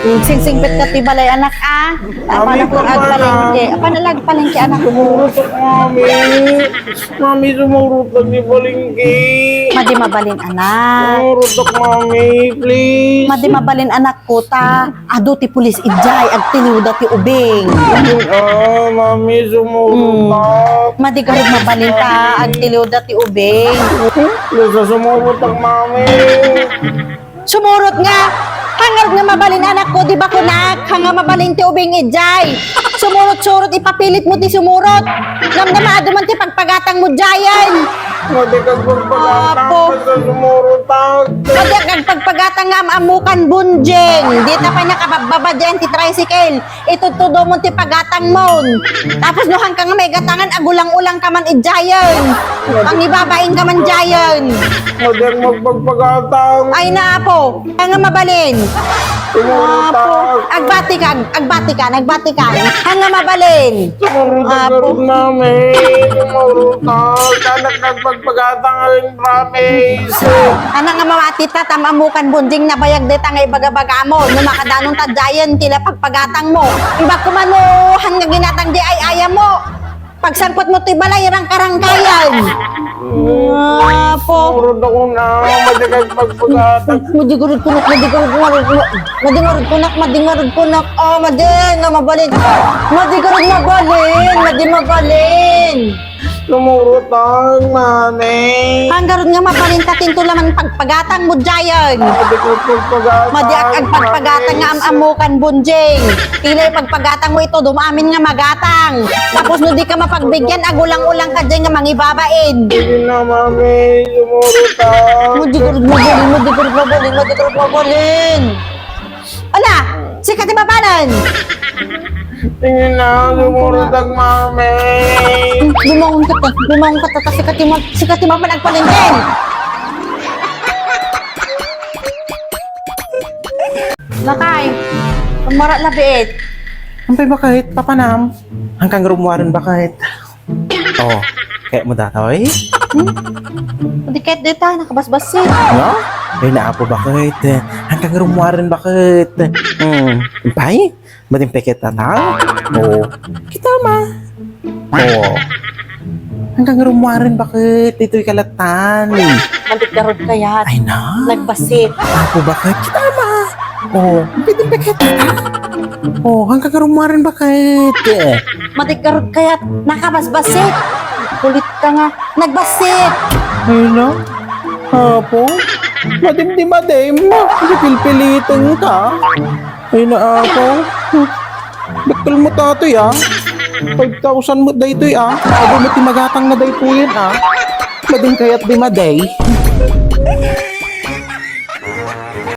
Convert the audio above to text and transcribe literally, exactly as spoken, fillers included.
Singsingpet ka ti balay, anak, a. Apan Mami, ako agpalengke. Apan ala agpalengke, anak. Sumurot ak, Mami. Mami, sumurot ak ti palengke. Madi mabalin, anak. Sumurot ak, Mami, please. Madi mabalin, anak ko, ta adu ti pulis idiay, agtiliwda ti ubing. Ah, Mami, sumurot Hmm. ak. Madi garud mabalin ta agtiliwda ti ubing. Basta sumurot ak, Mami. Sumurot nga! Hangarud nga mabalin, anak ko, di ba kunak? Hanga mabalin ti ubing idiay. Sumurot-surot, ipapilit mo ti sumurot. Namnama, adu man ti pagpagatang mo diayen. Madi ka agpagpagatang, Apo. Basta sumurot ak. Madi ka agpagpagatang nga am-ammokan, Bunjing. Dita pay nakababbaba diayen ti tricycle. Itudtudo mo ti pagatang mo. Tapos no, hangka nga maigatangan, agulang-ulang ka man idiayen. Pangibabain ka man diayen. Madi ak agpagpagatang. Ay, na, Apo. Hanga mabalin. Sumurot ak. Apo. Agbati ka, ag-, agbati ka, nagbati ka. Hanga mabalin. Sumurot ak Apo. Garud, Mami. Sumurot ak. Saan ak agpagpagatang, promise. Anak nga mamati ta, tam-ammokan, Bunjing, nabayag dayta nga ibaga-baga mo. No makadanon ta diayen, ti la pagpagatang mo. Imbag ko man no, hanga ginatang di ay-aya mo. Pagsangpet mo ti balay, rangkarangkayan. Apo. Sumurot ak, na, madi ka agpagpagatang. Madi garud kunak, madi garud, madi garud kunak, madi garud kunak. Oh, madi nga mabalin. Madi garud mabalin, madi mabalin. Sumurot ak, Mami. Hanggarud nga mabalin ta tinto laman pagpagatang mo diayen. Madi ka agpagpagatang. Madi ak agpagpagatang nga am-ammokan, Bunjing. Ti la pagpagatang mo, itudom amin nga magatang. Tapos no di ka mapagbigan, agulang-ulang ka diay nga mangibabain. Sige na, Mami. Sumurot ak. Madi garud mabalin, madi garud mabalin, madi garud mabalin. Ala, sika ti mabalin. Sige na, sumurot ak, Mami. Bumangon ka ta, bumangon ka ta, ta, sika ti ma-, sika ti mapan agpalengke. Lakay, umara labiit. Ampay, baket, papanam. Hangkan rummuaren, baket. Oh, kayat mo datoy? Hmm? Di kayat dita, nakabasbasit. No? Ay, na, Apo, baket. Hangkan rummuaren, baket. Hmm. Ampay? Madi peket, anak? Oh. Kita ma. Oh. Hangkan rummuaren, baket? Ditoy kalatan. Madi garud kayat. Ay, na. Nagbasit. Apo, baket? Kita ma. Oh, pwede peket, anak? Oh, hangkan rummuaren, baket? Madi garud kayat. Nakabasbasit. Kulit ka nga. Nagbasit. Ay, na. Apo? Madimdimadim. Pilpiliten ka. Ay, na, Apo. Dakkel met daytoy, a. Five thousand met daytoy, a. Adu met ti magatang na daytoyen, a. Madin kayat di maday.